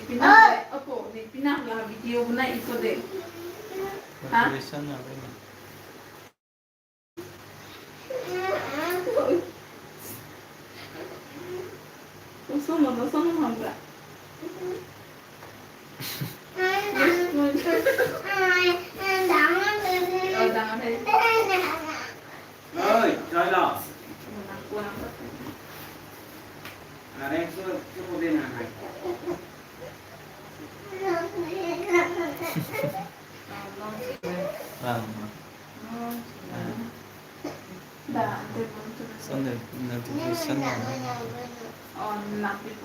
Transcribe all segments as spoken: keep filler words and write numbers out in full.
Pinang le, opo, ne pinang la video buna iko de. Ha? Tulisan apa ini? Usun lo, usun lo, Hamza. Oh, jangan deh. Oi, Joy lo. Kurang, kurang. Are, su, su ko din hai. Ah, no. Ah. Da, ante belum tulis. Son de, no tulis, son de. Oh, lapit.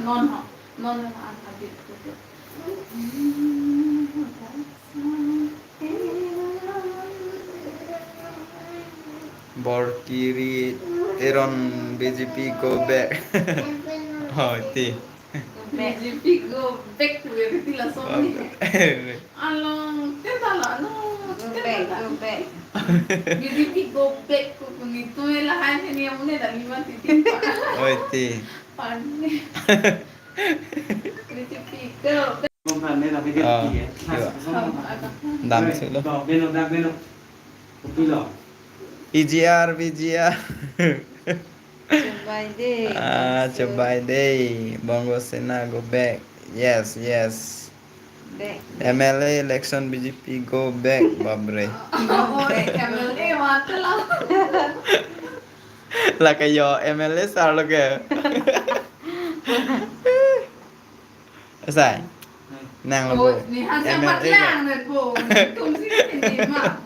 Non ho. Non ho, ang habit ko. Borkiri Aaron B J P go back. Oh, iti. Go back. B J P go back to everything lason ni. Along, tentala, no, go back, tentala. Go back. B J P go back ko kuni tu lahai ni amune dali mati tin pa. Oh, iti. Pan ni. B J P go back. Ah, iya. Dam si lo. P G R, P G R. Chebai dei, ah, Bangso. Chebai dei. Bongo Sena go back. Yes, yes. Back. M L A election B J P go back. Bapre. Oh, eh, M L A mati lo. Lake yo M L A sar lo ke. Sai. Hmm. Nang lo bo. Oh, ni han M L A siapa ke? Tiang na bo. Kum si ni ma.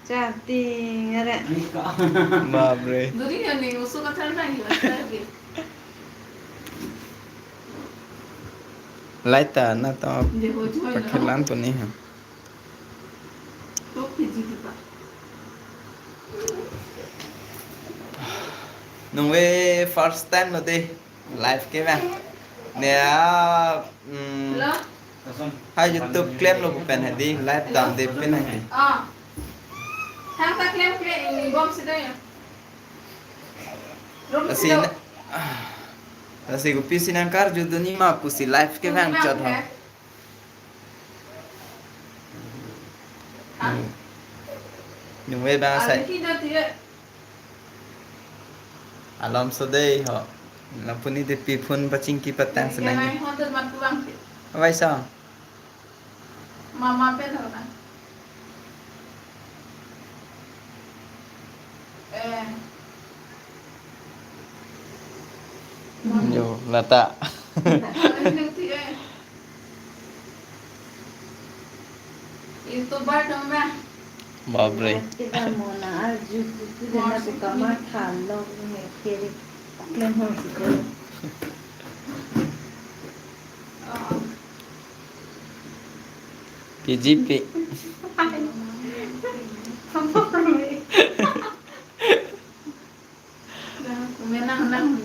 Chanti ngara. Bapre. Duri ya ni usu ka thar na ni wasa ke. Light ta na to. Dia ho join na. Pakhelan to ni ha. Nungve first time lo de live kevang. Ne a, mm, hello? Ha YouTube klem lo pen hedi live dam de pen hedi. Ah. Thang ta klem klem bom si do ya. Lasi na, ah. Lasi kopi si nangkarju dunji ma pusi live kevang chot ho. Nungve bang asai. Alom so dei ho. Lapu ni de pi phone pachingki patang senang. Vai sa. Mama pen ho na. Eh. Yo, lata. Ini ti, eh. YouTuber dong na. Bapre. Kita mau na arju itu dan aku kamar kalau ni kiri klem ho si. Oh. P G P. Menang, menang.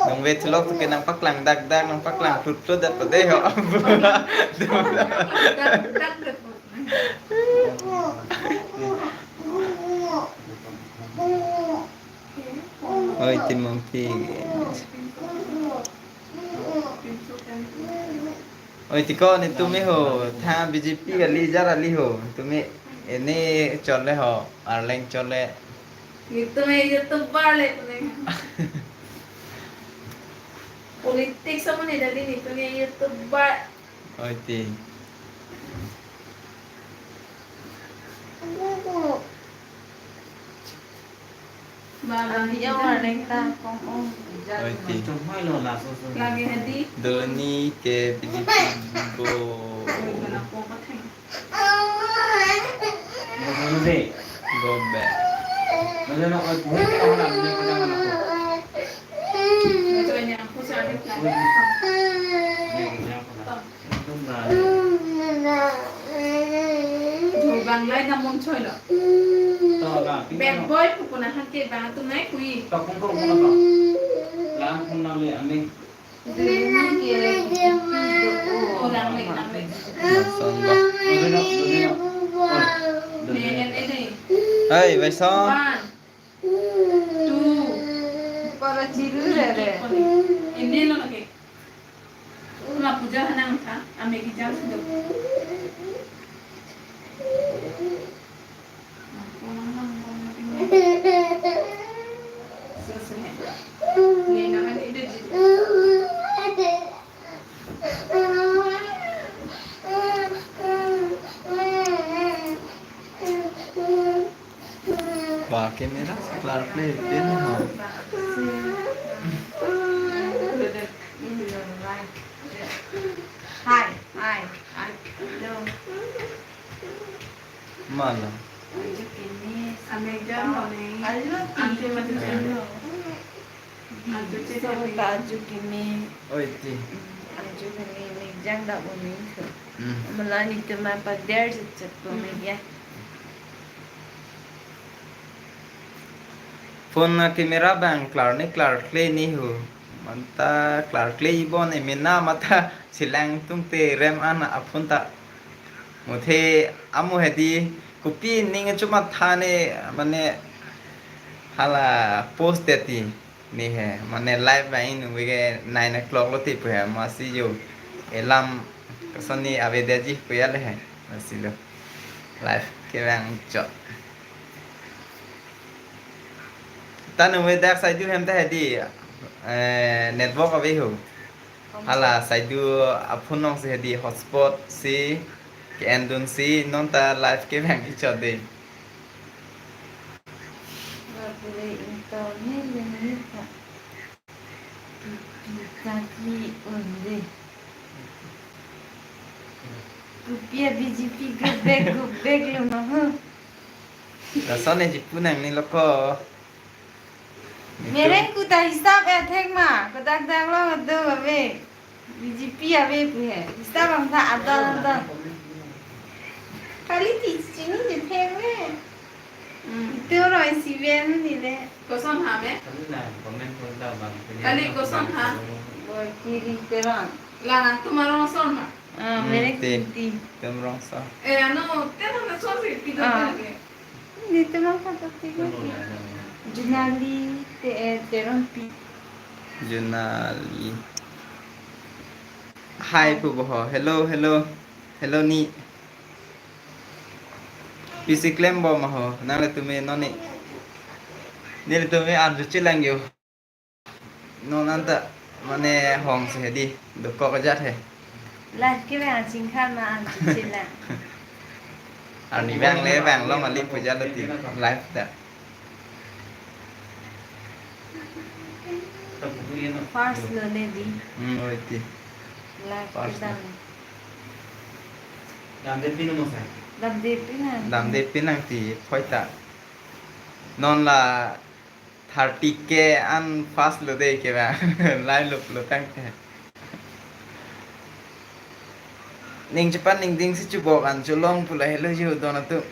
Nungve thulok tu ke nangpaklang dak dak, nangpaklang tut tut dat pade ho. Dak dak dat. Oi, ti monkey. Oi, ti ko ni tumi ho, tha B J P kali jar ali ho. Tumi ini chole ho, Arleng chole. Ni tumi YouTuber le tumi. Politics sama ni dari ni tumi YouTuber. Oi, ti. Bang, bang, yang warning ta kong ong. Oi, ti. Lagi hadi. Doni ke B J P go. Oi, mana ko patheng. Go back. Ito niya ako sa akin. Jubang lai na mon choi lo. Bad boy pu kuna hake bang tu nai kui. Oh, lang le, lang le. Ne, ne, ne. Hey, Vaisong. One, two. Para chiru re re. Ini lo lagi. Pura puja hanang tha, ame ki jam sudah. Ba camera klar play pin ho. Hi, hi, hi. Hello. Mala. Aju kini. Ame jam bone. Aju ti. Ante mati jam lo. Aju ti. So ta aju kini. Oi ti. Aju kini ni jang da bone. Hmm. Mala ni tema pa der se chat ko me ya. Phone a camera bang klar ni klar kle ni ho. Manta klar kle ibon emena mata silang tung te rem an a phone ta. Muthe amo hedi kopi ning chuma thane mane hala post deti ni he mane live bang inu wege nine o'clock lo ti pu he masi yo elam kasani avedaji pu ya le he masi lo live ke bang chot. Tanu me dak saidu hem ta hedi, eh, network ave ho. Hala saidu aphone nong si hedi hotspot si ke endun si non ta live ke bang ichot de. Bapure internet le ni ta. Pi ta ki unde. Kopi a B J P go back, go back lo ma ho. Lason e jipu nang ni loko. Mereng kuta hisap e thek ma, kutak dak lo adu ave. B J P ave pu he. Hisap ang tha adon adon. Kali ti chini je thek le. Hmm, itu orang C B N ni le. Koson ha me? Kali koson ha? Bor kiri terang. Lang atum arong son ma? Ah, hmm, merek ti. Ti. Tum rong so. Eh, ano, te nang na so si pido ah. Lagi. Ni tum rong so to pido. Junali te, eh, Teron pi. Junali. Hi pu boho. Hello, hello. Hello ni. Pisi klem bom ma ho. Nanglitum me non ni. Nelitum me arju chelang yo. Non anta mane hong si hedi dokok ajat he. Live ke bang chingkhan ma an chila. Arni bang le bang lo mali puja lo ti live ta. First lo le di. Hmm, oi ti. Live first ke dam. Damde pin mo sai. Damde pin ang. Damde pin ang ti phoi ta. Non la thirty K an first lo de ke ba. Live lo lo tang te. Ning chepan ning ding si chubok an chulong pu lahelo jo don atum.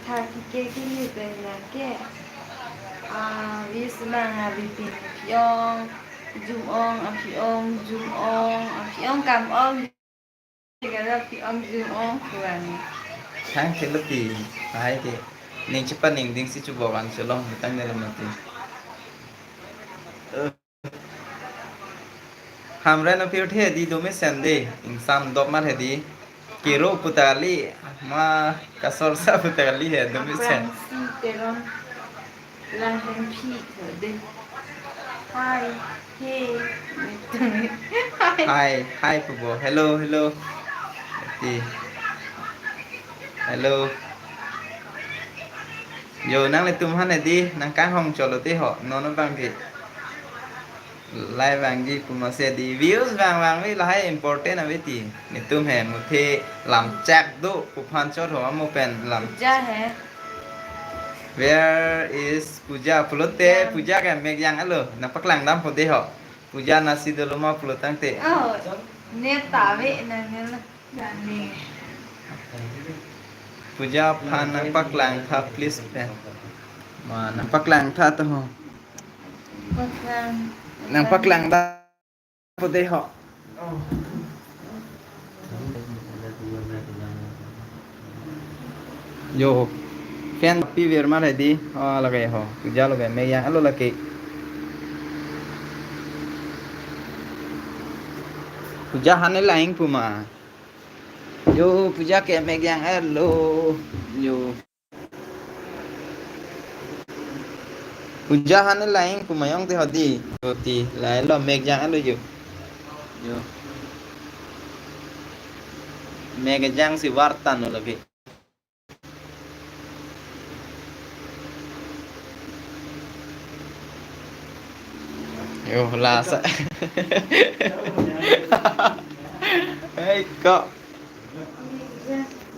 Thirty K ke ni pe na ke. Ah, views mang a bipin phiong, jum ong, a phiong, jum ong, a phiong kam ong. Thang ke lo ti, hai ke. Ning chepan ning ding si chubok an cholong tang de lo mati. Hamren aphi uthe di dome sende, ingsam dop mar he di. Kiro pu ta kali, ma kasor sa pu ta kali he, dome sen. Francis Teron. Lang hem phi de. Hi. Hey. Hi. Hi, hi pu bo. Hello, hello. Ti. Hello. Yo, nanglitum han di, nang kanghong cholo ti ho. Nono bang di. Live vangji pu ma si di views vang vang vi lahai important ave ti. Netum he muthe lam chak do pu phan chot ho amo pen lam. Puja he. Where is Puja? Pulote Jam. Puja ke mek jang alo. Nang paklang dam po de ho. Puja nasi dolo ma pulo tangte. Oh, net ta ave na ne la. Puja aphan nang paklang tha please pen. Ma nang paklang tha to ho. Paklang. Nang paklang ta po de ho. Yo. Fan pi ver mar hedi. Oh, lake ho. Puja lake mek jang-etlo lake. Puja hane laing pu ma. Yo, puja ke mek jang-etlo. Yo. Puja hane laing pu ma, jongte hedi. Yo ti, lahelo mek jang-etlo yo. Yo. Mek jangsi vartan lo lake. Yo, lasa. Hei, kok.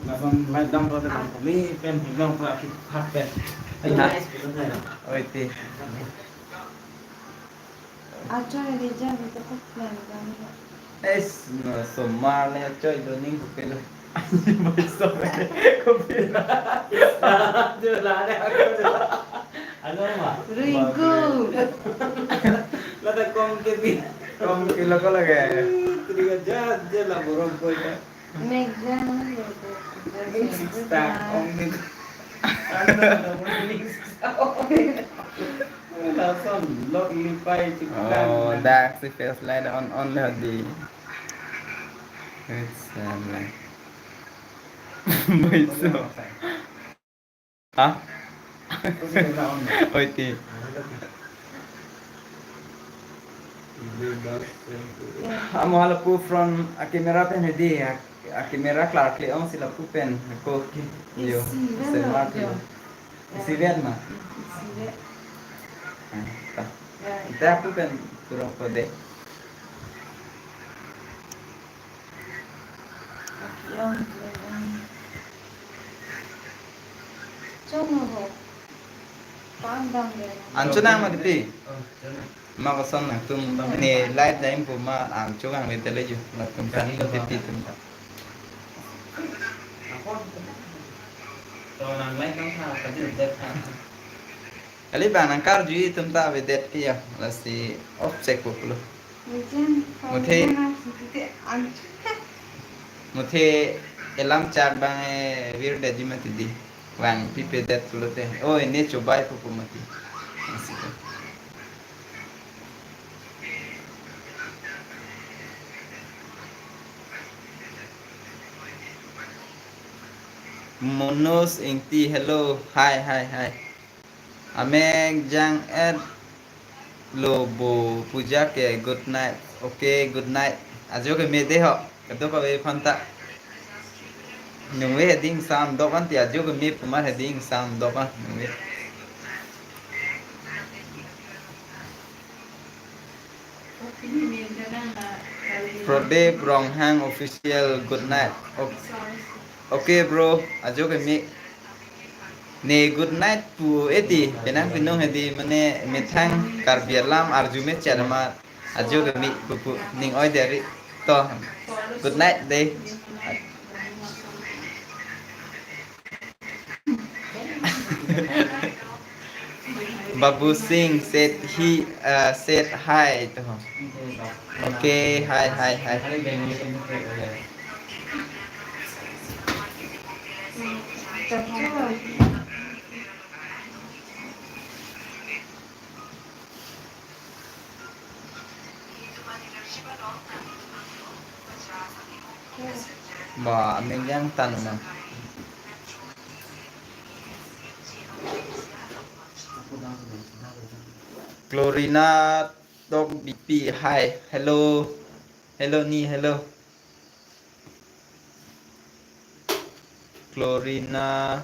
Langsung light down ko, tentang kami pen, down ko, aki hak pen. Iya. Oi, ti. Achoi le jam itu kok plan kami. Es, no, somar le achoi doning ko pelo. Boy, somar ko pelo. Jo la le ako jo. Ano ma? Ringku. Lata kom ke bi. Kom ke lo ko lake. Tadi aja aja la borong boy ka. Mek jang lo ko. Ning sista, ong ning. Ano, ano, ning sista. Lason lok lipai chikang. Oh, dak si first light on, on lo di. It's, um, like, boy, so. Ha? Oi, ti. Amo halapu front a camera pen hedi, a, a camera klar kle ong si lapu pen ko ki. Yo, isivet se lo, ma yo. Isivet ma? Isivet. Ah, ta. Ya. Ita lapu pen turun ko de. An chonang ma titi. Ma koson nangtum ne live jaim pu ma an chonang le tele ju. Latum kan titi tum ta. Kali bang nangkarju itum ta avedet ke ya. Lasi off check pu pulo. Muthe, muthe elam chak bang e virdetji ma titi. Vang pipedet pulote. Oi, ne chobai pupu mati. Masih. Manoj Ingti, hello. Hi, hi, hi. Amek jang-etlo bo, puja ke, good night. Okay, good night. Ajo keme de ho. Kadokave aphan ta. Nungve hedi ingsamdok an ti, ajo keme pu mar hedi ingsamdok an. Nungve. Prodip Ronghang official, good night. Ok-, okay, bro, ajo keme. Ne good night pu eti, penang pinung hedi mane methang Karbi alam arju me char ma ajo keme pupu ning oi deri to. Good night de. Babu Singh said he, uh, said hi to. Okay, hi, hi, hi. Ba, amek jangtan ma. Glorina Tokbipi, hi. Hello. Hello, ni, hello. Glorina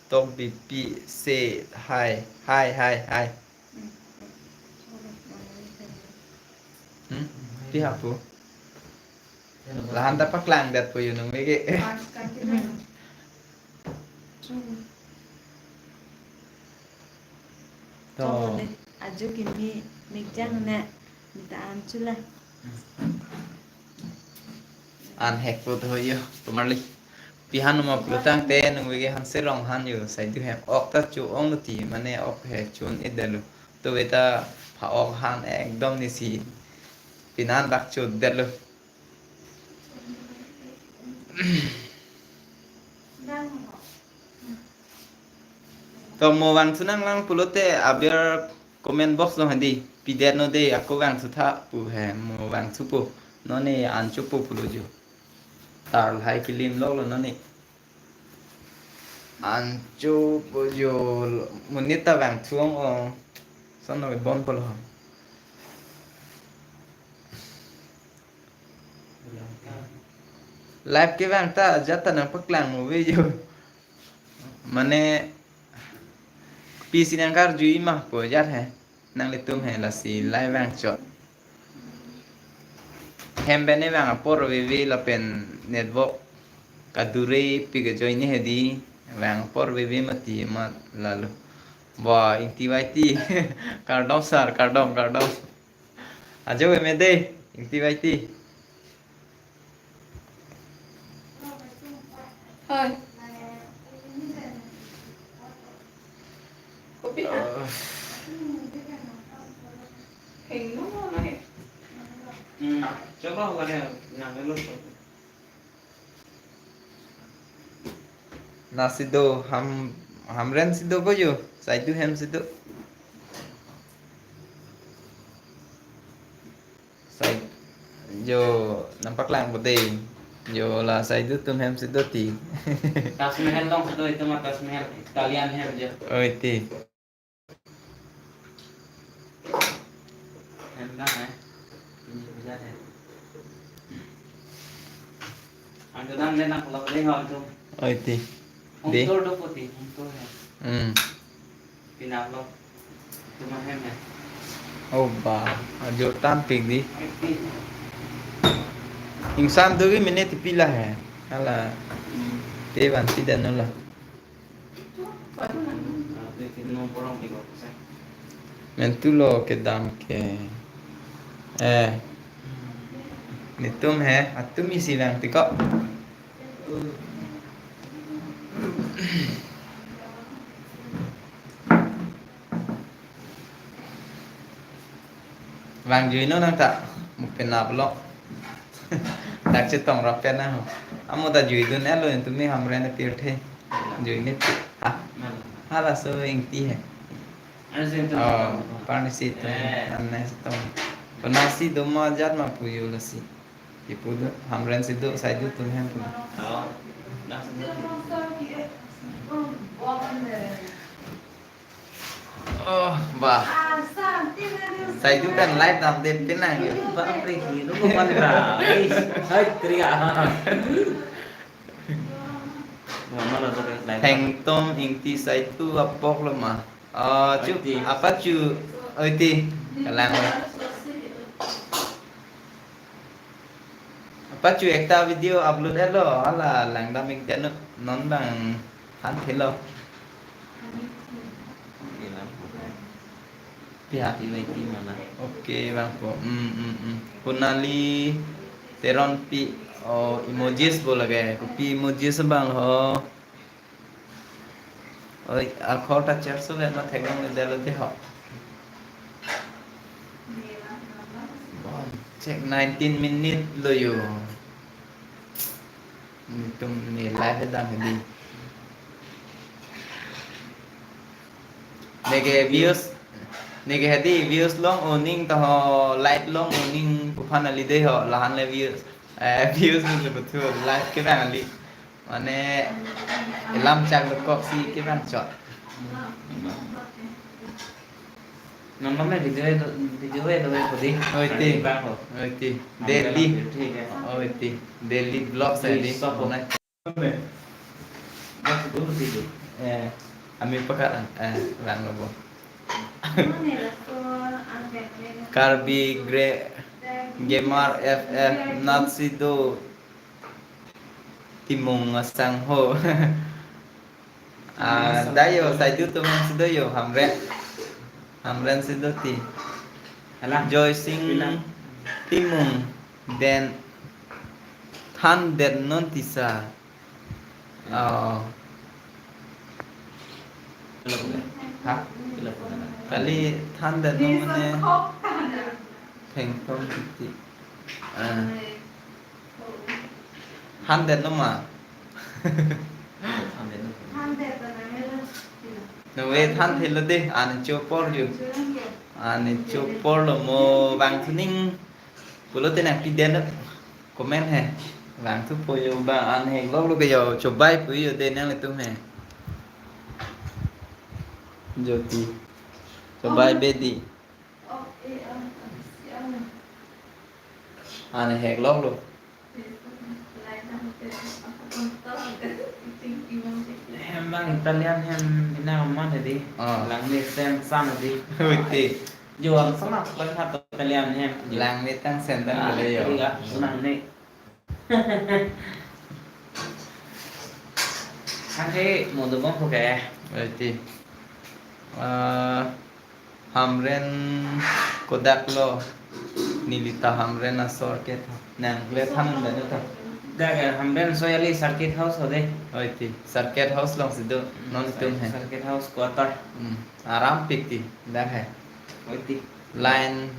Tokbipi, say hi. Hi, hi, hi. Hmm? Pi hapu? Lahan ta paklangdet po yun nung lagi. To. Ajo keme mek jang ne. Mita an chula. An hek po to yo, tomarli. Pi han ma pulo tangte nungve ke han serong han yo, sai du hem. Ok ta cho-ong lo ti, mane ok he cho-un-edetlo. To beta pha ok han ekdom nisi. Pinan bak chodetlo. To mo vangthu nanglang pulote aber comment box along hadi. Pidet no de, ako vangthu tha pu he, mo vangthu po. Non ne ancho po pulo jo. Tar lahai kilim lok lo non ne. Ancho po jo, monit ta vangthu ong ong. Son no bon po lo. Live kevang ta ajat ta nangpaklang mo ve jo. Mane pisi nangkarju ima po ajat he. Nanglitum he lasi live vangchot. Hem pen ne vang apor veve lapen network kadure pi kejoi ne hedi vang apor veve mati mat lalu. Ba Ingti Vaiti. Kardom sir, kardom, kardom. Ajo me de, Ingti Vaiti. Hoi. Kopi ha? Ah. Heng no na he. Hmm, coba lagi nang dulu. Nasi do ham, Hamren si do ko jo, Saidu hem si do. Sai jo nangpaklang bodei. Jo la Saidu atum hem si do ti. Taj Mahal dong si do, itu mah Taj Mahal, Italian hem jo. Oi ti. Hem dang hai. Ini bisa deh. Anto dang le nang lo le ho anto. Oi ti. Home tour do poti, home tour hai. Hmm. Pinang lo. Tuma hem hai. Oh ba, ajo tampik di. Oi ti. Ingsan do ki minute pila hai. Hala. Hmm. Te van ti dan la. Mentu lo kedam ke. Eh. Netum he, atum isi lang tiko. Vang jui no nang ta, mo penap lo. Dak chetong rap pen na ho. Amo ta jui dun elo, netum me Hamren apirthe. Jui ne ti. Ha. Hala so Ingti he. Ano si netum? Oh, parni si atum. Eh. Anai si atum. Penasi doma jat ma puyo lasi. Ipu do, Hamren si do, Saidu atum hem pu. Oh. Dak si do. Oh, bah. Saidu kan live dam dep pinang. Bapre, hero ko man ra. Hai, kriya. Mama lo to live. Thengtom Ingti Saidu apok lo ma. Oh, chu, Oi ti. Apa chu? Oi ti. Kalang. Apa chu ekta video upload elo, hala langdam ik jano, non bang han thelo. Pia. Ti mai ti mana? Oke, bang po. Hmm, hmm, hmm. Kunali Teronpi, oh, emojis bo lage. Kopi emojis bang ho. Oi, akhor ta cherso vet ma theklong le delo de ho. Bon, check nineteen minute lo yo. Netum ne live dam hedi. Neke views, neke hedi views long oning ta ho, like long oning pu aphan kali de ho, lahan le views. Eh, views le betul, like kevang kali. Mane, ilam chak dokok si kevang chot. Non non me video e do, video e do e pudi. Oi ti. Bang ho. Oi ti. Daily. Thik hai. Oi ti. Daily vlog sa di. Stop ho. Nai. Bas dulu video. Eh, ami pakat, eh, lang lo bo. Karbi Gre-, Gamer F F nat si do. Timung asang ho. Ah, dayo, Saidu atum si do yo, Hamren. Hamren si do ti. Hala. Joy Singh Pila. Timung, then than den non tisa. Oh. Pila pula? Ha? Pila pula? Kali than den non mane thengtom ti. Ah. Hundred lo ma? Hundred lo. Nove than thelo de, an chopor jo. An chopor lo mo vangthuning. Pulote nangpidetlo. Comment he. Vangthupo jo ba an hekloklo ke jo chobai pu jo de nanglitum he. Jyoti. Chobai bedi. An hekloklo. Hem bang Italian hem bina man di. Oh. Langme sen san di. Uti. Juang sama lang hat Italian hem. Langme tang sen tang Ah, bole yo. Tiga, unang ni. Hake modo bom ko ke. Uti. Eh, Hamren kodak lo, neli ta Hamren asor ke tha. Nang le than un danu ta. Dak, eh, Hamren Soyali Circuit House ho de. Oi ti, Circuit House alongsi do, non itum he. Circuit House quarter. Hmm, aram pik ti, dak he. Oi ti. Line,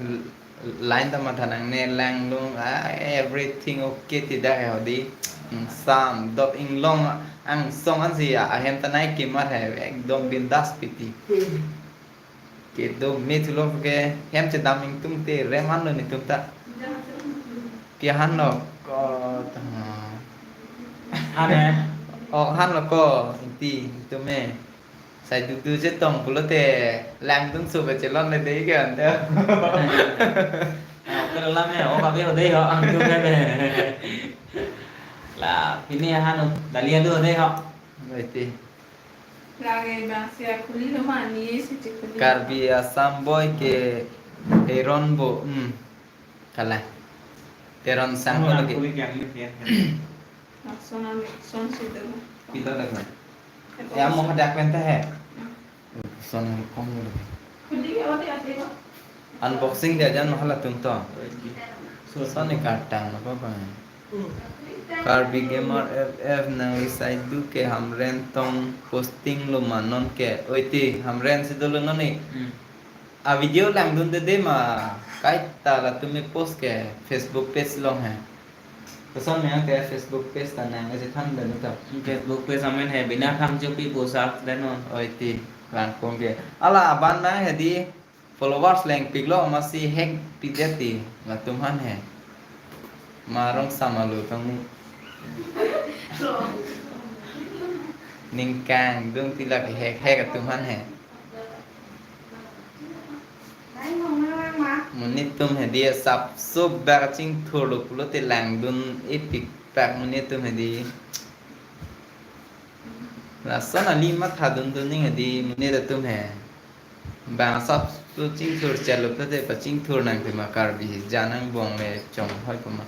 line ta matha nangne, langlung, ah, everything okay ti dak he ho di. Hmm, sam, dop inglong, angsong ansi, ah, ahem ta nai kimat he, ekdom bindas pik ti. Hmm. Kedo me thulo ke hem chedam ingtung te rem anlo netum ta. Pi han lo ko ta. Han he? Oh, han lo ko inti intum me. Sai dudu chetong pulote langdun so ke chelon le dei ke ante. Ah, oke la me, oh, kabe ho dei ho, ang tu me. La, pini han ho, dalia du ho dei ho. Baiti. Lage bang sia khuli lo ma ni si chik khuli. Karbi Assam boy ke Teron bo, hmm. Kala. Teron sang ko lagi. Khuli yang ni ya. Laksana son si do. Pilo lagi. Ya mo hadak penta he. Son kom lagi. Khuli ya ode ade ko. Unboxing dia jan mahala tum to. Son ni kartang apa bang? Karbi Gamer F F nang recite du ke Hamren tong posting lo ma non ke. Oi ti Hamren si dolo non ni. Hmm. A video langdun dede ma kaita latum me post ke Facebook page along he. Koson me ke Facebook page ta nang si than danu ta. Facebook page amen he bina khang chopi post ak dan non. Oi ti langkong ke. Ala aban nang he di. Followers leng piklo masi hack pidet ti latum han he. Marong sama lo tong ni. Ningkang dung tilak hack hack atum han he. Monit atum he di sap sup bak chingthur lo pulote langdun epik pak monit atum he di. Lason ali matha dun dun ning he di monit atum he. Bang sap su chingthur chalo pute pa chingthur nang tema Karbi hi janang bong me chong hoi puma.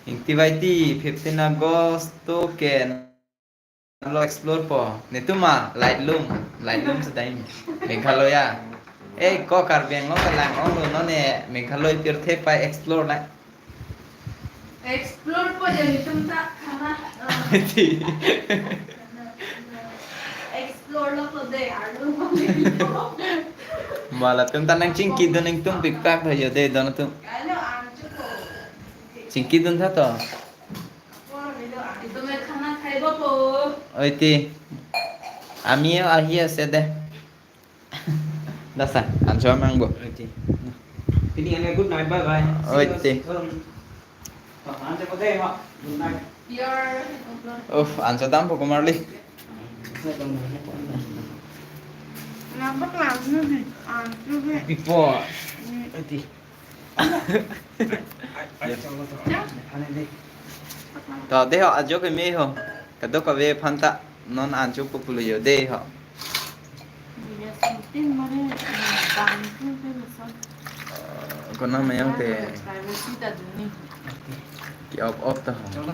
Ingti vai ti fifteen August to ke lo explore po. Netum ma Lightlum, Lightlum sedai Meghalaya. Eh, ko Karbi Anglong ka lang ong lo non ne Meghalaya pirthe pai explore na. Explore po jadi tum ta khana. Eh, explore lo po de, alu po de. Mala tum ta nang chingki dun ingtung pikpak tha yo de don tum. Ano anchu po. Chingki dun tha to. Itum khana khaibo po. Oi ti. Ami ahi ase de. Dasa, ancho mang bo. Oi ti. Pini ane good night, bye bye. Oi ti. Good night. Uff, ancho dam poko marli. Nampak lang na di. Ancho ke. Pipo. Oi ti. To, deho, ajo ke me ho. Kadokave aphan ta non ancho populo yo, deho. Kona mayang te. Ki off off ta ho.